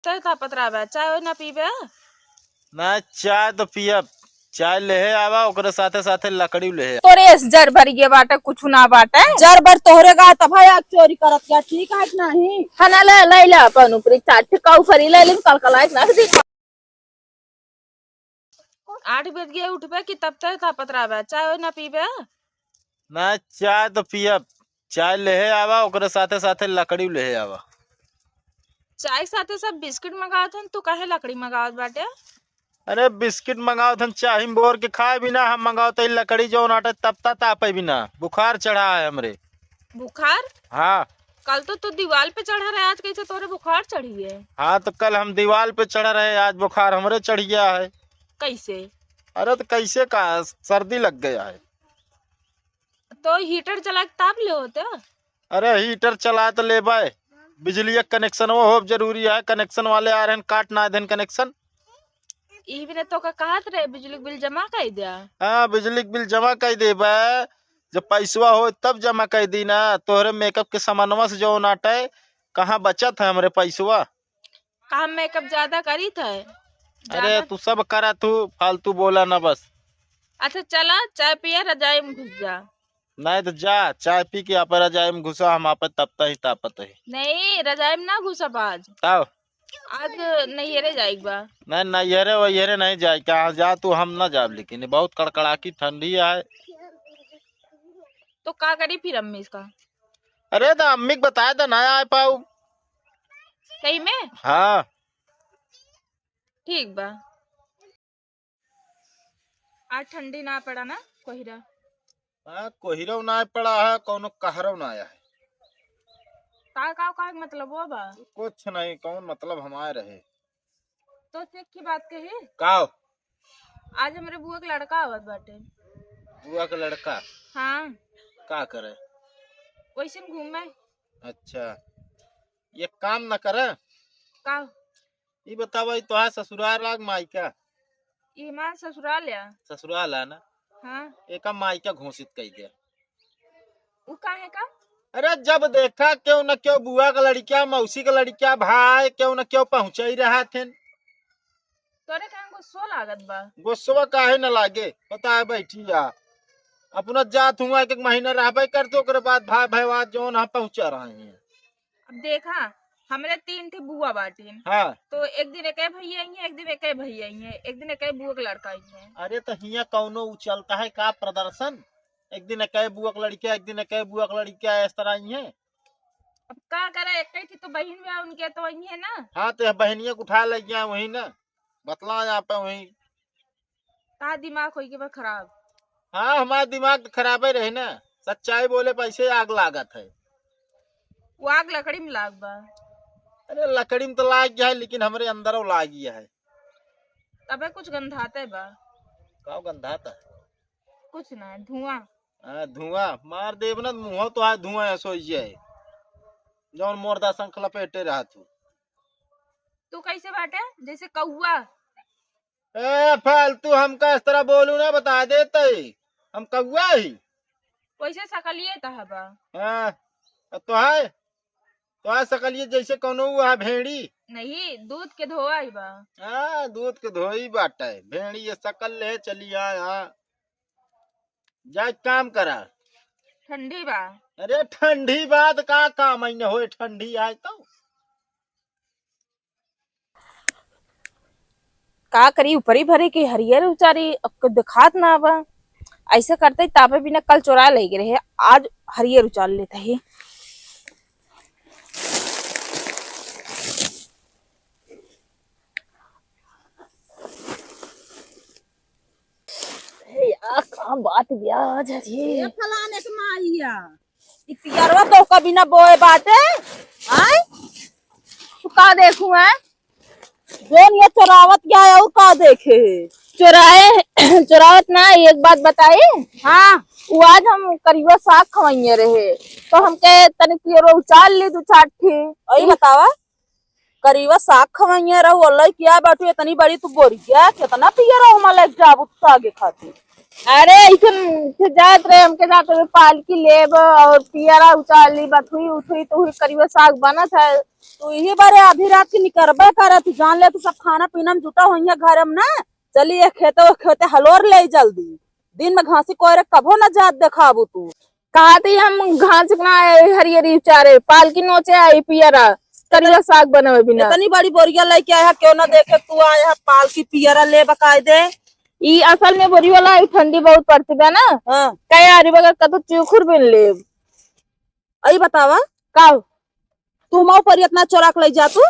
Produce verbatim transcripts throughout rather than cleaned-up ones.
तय तापत रहबे, चाय ओय ना पीबे? ना, चाय तो पियब, चाय लेहे आवा, ओकरे साथे साथे लकड़ी लेहे आवा। तोरे एस जर भर गे बाटे, कुछ ना बाटे। जर भर तोहरे गा तब है आग चोरी करत क्या, ठीक है कि नहीं? खाना ले, ले ले अपन ऊपरी चाट, ठिकाऊ फरी ले, लेकिन कल कल आइक ना दी। आठ बज गए उठबे कि तब तय तापत रहबे, चाय ओय ना पीबे? ना, चाय तो पियब, चाय लेहे आवा, ओकरे साथे साथे लकड़ी लेहे आवा। चाय के साथे सब बिस्किट मंगावत हन, तू काहे लकड़ी मंगावत बाटे? अरे बिस्किट मंगावत हन, चाही में बोर के खाए बिना हम मंगावत हई लकड़ी जौन आटे तब ता तापे बिना, बुखार चढ़ा है हमरे। बुखार? हाँ। कल तो तू दीवाल पे चढ़ा रहे, आज कैसे तोरे बुखार चढ़ी है? हाँ, तो कल हम दीवाल पे चढ़ा रहे, आज बुखार हमरे चढ़ गया है। कैसे? अरे तो कैसे का, सर्दी लग गया है। तो हीटर चला के ताप ले होते? अरे हीटर चला तो लेबे, बिजली का कनेक्शन वो हो जरूरी है, कनेक्शन वाले आ रहे हैं, काट ना देन कनेक्शन। ई बिना तो का कहत रहे, बिजली के बिल जमा कर दिया। हाँ, बिजली के बिल जमा कर देबे, जब पैसवा हो तब जमा कर दी ना। तोहरे मेकअप के सामानवा से जो नाटे, कहाँ बचत है हमरे पैसवा? का हम मेकअप ज्यादा करीत है? अरे ज्यादा? तू सब करा, तू फालतू बोला ना बस। अच्छा चला, चाय पिया, रजाई में घुस जा। नहीं तो जा, चाय पी के आप रजाई में घुसा, हम आप तपता ही तापत है। नहीं, रजाई में ना घुसब आज। तब? आज नैहरे जाइक बा। नहीं, नैहरे वैहरे नहीं जाए, कहाँ जा तू, हम ना जाब, लेकिन बहुत कड़कड़ाकी ठंडी है। तो का करी फिर अम्मी इसका? अरे तो अम्मी के बताए दे, ना आ पाऊ। सही में? हाँ। ठीक बा। आज ठंडी ना पड़ा ना, कोहिरा। हाँ, कोहिरो ना पड़ा है, कौनो कहरो ना आया है। का, का, का मतलब वो बा? कुछ नहीं, कौन मतलब हमारे रहे। तो से एक ही बात कही। का? आज हमरे बुआ के लड़का आवत बाटे। बुआ के लड़का? हाँ। का करे? वैसे में घूमे। अच्छा, ये काम ना करे? का? ई बतावा, ई तोहार ससुराल लाग मायका? ई हमार ससुराल या। ससुराल है ना? हाँ। एका मायका घोषित कई दे। उ काहे का? अरे, जब देखा केहू न केहू बुआ का लड़किया, मौसी का लड़किया, भाई, केहू न केहू पहुँचाई रहा थे। तोरे काहे गुस्सो लागत बा? गुस्सवा काहे न लागे? पता है, बैठी जा। अपना जात हुआ एक, एक महीना रहबे करते, ओकरे बाद भाई भैवार जौन हम पहुँचा रहे हैं। अब देखा, हमरे तीन ठे बुआ बाटिन। हाँ। तो एक दिन एके भैया आई हैं, एक दिन एके भैया आई हैं, एक दिन एके बुआ के लड़का आई हैं। अरे तो हियाँ कौनो उ चलता है का प्रदर्शन? एक दिन एके बुआ के लड़किया, एक दिन एके बुआ के लड़किया, इस तरह आई हैं। अब का करे, एके ठे तो बहिन बा, उनके तो आई हैं ना। हाँ, तो बहनिया को उठा ले गया वही ना, बतला यहाँ पे वही। का दिमाग होई के बा खराब? हाँ, हमार दिमाग तो खराबे रहे ना, सच्चाई बोले पे ऐसे आग लागत है। वो आग लकड़ी में लाग बा। अरे लकड़ी में तो लाग गया है, लेकिन हमरे अंदर वो लाग गया है। तबे कुछ गंधाते बा। का गंधाता है? कुछ ना, धुआं। हाँ, धुआं मार देब ना, मुँह तो आज धुआं ऐसो ही है, जौन मोरदा शंख लपेटे रहा तू। तू कैसे बाटे? जैसे कौआ। ए, फालतू हमका इस तरह बोलू ना, बता देते ही। हम कौआ ही। वैसे सकलिए तो हबा। हाँ, तो है, तो है सकलिए जैसे कौनो हुआ भेड़ी। नहीं, दूध के धोआ ही बा। हाँ, दूध के धोई बाटे। भेड़ी ये सकल ले चली आए, हाँ। जा एक काम करा। ठंडी बा। अरे ठंडी बा तो का काम है न होए, ठंडी आए तो। का करी, ऊपरी भरे के हरियर उचारी, अब के देखात ना बा। ऐसे करते तापे बिना कल चोरा ले गए रहे, आज हरियर उचार लेते ही। हे यार, का बात ब्याज है रे। ए फलाने के माइया, ई पियरवा तो का बिना बोए बाटे, आय? तू का देखू, हैं? जोन ये चोरावत गया है, और का देखे? चोराए, चोरावत ना, एक बात बताई? हाँ। वो आज हम करिया साग खवाइए रहे, तो हमके तनी पियरवा उचार ली दू चार ठे। वही बतावा। करिया साग खवइया रहू, अल्लाह किया बाटू, इतनी बड़ी तू बोरिया, कितना पिया रहू, हमार लायक जाबू तू सागे खातिर। अरे, ऐसन से जात रहे, हमके जात रहे पालकी लेब और पियरा उचार ली, बथुई उथुई तो हुई करियो साग बनत है। तू यही बारे आधी रात के निकरबे करत, जान ले तू सब खाना पीना में जुटा होइया घर में ना। चली ये खेते, वो खेते हलोर ले जल्दी, दिन में घासी कोयरे कभो ना जात देखाबू तू। कहा थी हम घास के ना आए, हरियरी उचारे, पालकी नोचे आई पियरा, करिया साग बनावे बिना। इतनी बड़ी बोरिया लेके आया, क्यों ना देखे तू आया है, पालकी पियरा ले बकायदे। ई असल में बोरिया लाई, ठंडी बहुत पड़ती बा ना। हाँ। कहे आरी बगल का तो चुखुर बिन लेब। अई बतावा। का? तू हमाऊ पर इतना चोरा के ले जा तू?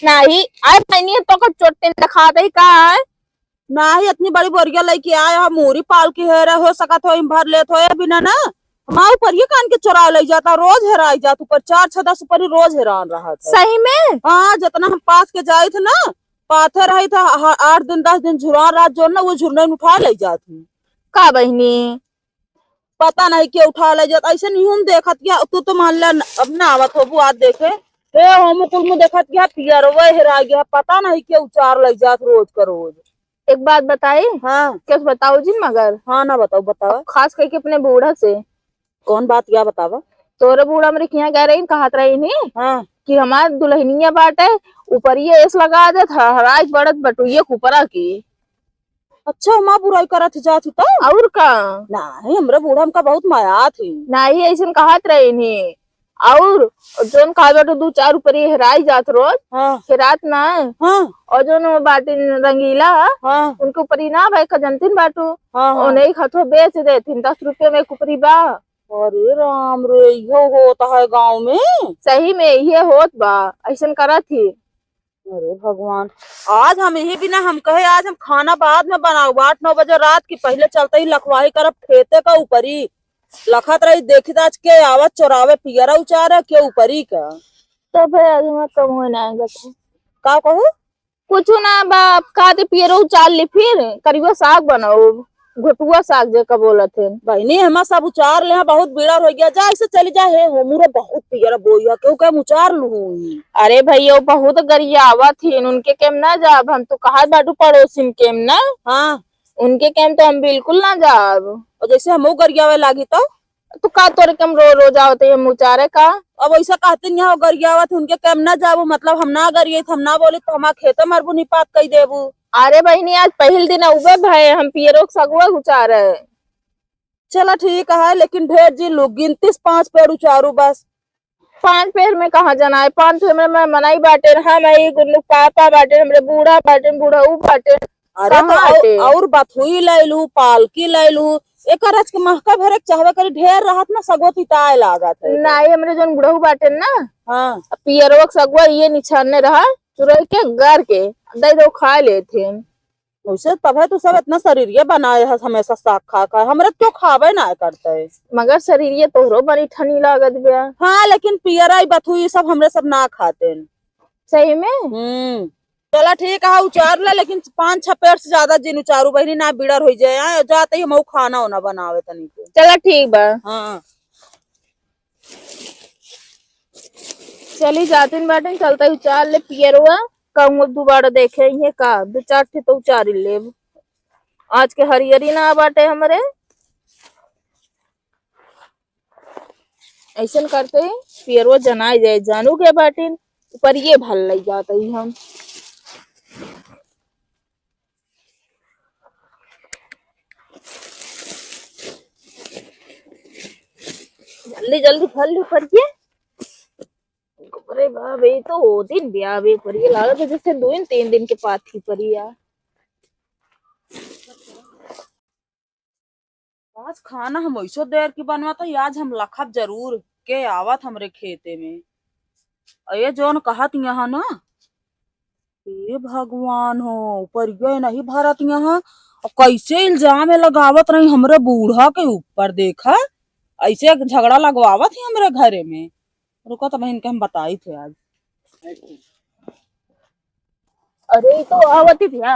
नाही, आए बहनी तो का चोट तेन दिखा दे का है? नाही, इतनी बड़ी बोरिया लेके आए हो, मूरी पालकी है रे, हो सकत हो, इम भर लेत हो, ये बिना ना, हमार ऊपर ये कान के चोरा ले जाता, रोज हेराई जात, ऊपर चार छह दस ऊपर ही रोज हेरान रहा था। सही में? हाँ, जितना हम पास के जाइत ना, पाथे रही था, ह-, आठ दिन, दस दिन झुरान रहा, जो ना वो झुरने में उठा ले जात हूँ। का बहिनी? पता नहीं के उठा ले जात, ऐसे नहीं हम देखत गया, तू तो मान ले, अब ना आवत होबू, आज देखे, हे, हम कुल मुँह देखत गया, पियरवे हेरा गया, पता नहीं के उचार ले जात रोज का रोज। एक बात बताई? हाँ। कैसे बताओ जी मगर? हाँ ना बताओ, बताओ। खास करके अपने बूढ़ा से। कौन बात, क्या बतावा? तोरे बूढ़ा हमरे किहाँ गए रही, कहत रही नी हाँ। कि हमार दुल्हनिया बाटे, ऊपर ये एस लगा देत, हराज बढ़त बटुइये कुपरा की। अच्छा, माँ बुराई करत जात ही तो? और का? नाही, हमरे बूढ़ा हमका बहुत माया थी। नाही, ऐसन कहत रही नी। और जोन कहा बाटू दू चार ऊपर ये हेराई जात रोज, हाँ। हेरात ना। हाँ। और जोन बाटिन रंगीला, हाँ। उनके ऊपर ही ना भाई खजनतिन बाटू, हाँ, हाँ। उन्हें खथो बेच देथिन, दस रुपये में एक ऊपरी बा। अरे राम रे, इहो होत है गाँव में? सही में इहे होत बा, ऐसन करत ही। अरे भगवान, आज हम यही बिना हम कहे आज हम खाना बाद में बनाऊ, आठ नौ बजे रात की पहले चलते ही लखवाही करब खेते का ऊपरी। लखत रही, देखी त आज के आवत चोरावे पियरा उचारे के ऊपरी का। तब है, आज हमार कम होए ना आएगा तो। का कहू? कुछ ना बा, का दे पियरो उचार ली, फिर करियो साग बनाओ, घोटुआ साग जे का बोलत है। बहिनी, हमार सब उचार ले, बहुत बीड़ा हो गया, जा ऐसे चली जा, हे हो मुरे बहुत पियरा बोइया, केहू के हम उचार लूँ। अरे भैया, बहुत गरियावत ही, उनके केम ना जाब, हम तो कहा बाटू पड़ोसिन केम ना। हाँ। उनके केम तो हम बिल्कुल ना जाब। और जैसे हमहू गरियावे लागी तो? तो का तोरे केम रो-, रोज आवत है हम उचारे का? अब ऐसा कहते नहीं हो गरियावत, उनके केम ना जाबो, मतलब हम ना गरिए, हम ना बोली तो हमार खेते मरबू निपात कई देबू। अरे बहिनी, आज पहिल दिन उबे भए, हम पियरो के सगुआ उचारे। चला ठीक है, लेकिन ढेर जी लोग गिनती से पाँच पेड़ उचारू बस। पाँच पेड़ में कहाँ जनाए? पाँच पेड़ में, में मनई बाटे, हम आई, गुन्नू पापा बाटे, हमरे बूढ़ा बाटे, बूढ़ऊ बाटे। अरे कहाँ तो औ-, बाटे? और बथुई लैलू, पालकी लैलू, एकर आज के महका भरे के चाहबे करी, ढेर रहत ना सगो तिताए लागत है। नाई, हमरे जौन बुढ़ऊ बाटे ना, हाँ। अब पियरवा के सगुआ ये निछाने रहा, चुरई के गार के दे दो, खा लेते हैं। वैसे तबे तू सब इतना शरीरिये बनाए हस, हमेशा साग खा खा। हमरे तो खाबे ना करते। मगर शरीरिये तोहरो बड़ी ठनी लागत बा। हाँ, लेकिन पियरा, ई बथुई, ई सब हमरे सब ना खाते। सही में? हम्म। चला ठीक है, उचार ले, लेकिन पाँच छह पेड़ से ज्यादा जिन उचारू बहिनी, ना बिड़र हो जाए। आए, जाते ही हम खाना ओना बनावे तनी को। चला ठीक बा। हाँ। चली जातिन बाटिन, चलता ही उचार ले पियरवा, कहूँ दोबारा देखे ये का, दो चार ठे तो उचारी लेब। आज के हरियरी ना बाटे हमरे। ऐसन करते ही पियरवा जनाई जाए, जानू के बाटिन, ऊपर ये भल लग जाते ही हम। जल्दी जल्दी फल ले पड़िए। अरे बाप, ये तो दो दिन भी आवे पड़िए, लागत है जैसे दो दिन तीन दिन के पात ही पड़िया। आज खाना हम ऐसो देर की बनवाता, आज हम लखब जरूर के आवत हमरे खेते में। अये जौन कहत यहाँ ना, हे भगवान हो, ऊपर ये नहीं भरत यहाँ। और कैसे इल्जाम है लगावत रही हमरे बूढ़ा के ऊपर, देखा, ऐसे झगड़ा लगवावत ही हमरे घरे में। रुको तो बहन के हम बताई थे आज। अरे, ई तो आवत ही भैया।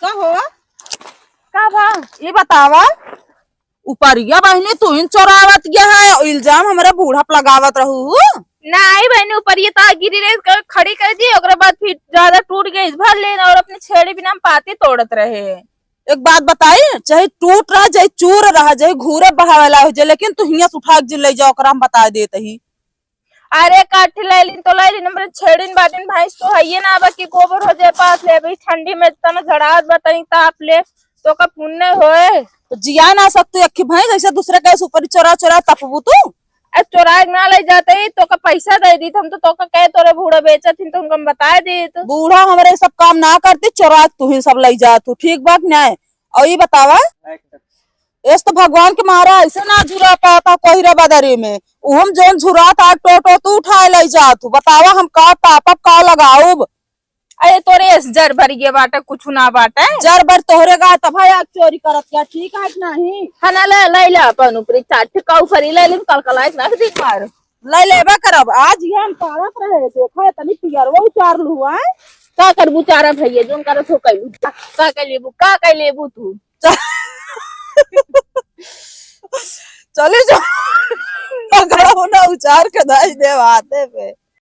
का हो? का बा? ई बतावा, उपरिया बहिनी तू ही चोरावत गया है, इल्जाम हमरे बूढ़ा पे लगावत रहू। नाहीं बहिनी, ऊपर ये तार गिरी रहे, क-, खड़ी कर दी, ओकरे बाद फिर ज्यादा टूट गई, भर लेन और अपने छेड़ी बिना हम पाती तोड़त रहे। एक बात बताई, चाहे टूट रहा, चाहे चूर रहा, चाहे घूरे बहावे ला हो जाए, लेकिन तू हियां से उठा के जिन ले जाओ, ओकरा हम बता देत ही। अरे काठी ले लिन तो ले लिन, हमरे छेड़िन बाटिन भैंस तो हइये ना बा कि गोबर हो जाए पास ले, अभी ठंडी में तना झड़ात बा, तनी ताप ले, तो का पुण्य होए। तो जिया ना सकतू अक्खी भैंस, ऐसे दूसरे के ऊपर चोरा चोरा तपबू तू। ए, चोराए के ना ले जाते ही, तोका पैसा दे दीत, हम तो तोका कहे तोरे बूढ़ा बेचत हिन, तो उनका हम बताए दीत। बूढ़ा हमरे सब काम ना करती, चोरा के तू ही सब ले जात हूँ, ठीक बात न्याय। और ये बतावा, एस तो भगवान के मारा ऐसे ना झुरा पाता कोहिरा बदरी में, उहम जोन झुरात आ टोटो तू उठाए ले जात हूँ। बतावा हम का तापब, का लगाउब? अरे तोरे एस जर भर गए बाटे, कुछ ना बाटे। जर भर तोहरे गा तब है आग चोरी करत क्या, ठीक है कि नहीं? है ना, ले, ले, ले अपन ऊपरी चाट का ऊपरी ले ले, कल कल आए ना दिन भर। ले लेबे करब, आज ये हम तारत रहे, देखा है तनी पियरवा उचार लुआ। का करबू चारा भैया, जोन करत हो कैलू। का कर लेबू, का कर लेबू तू? चली जा। पकड़ो ना, उचार के दाई दे हाथे पे।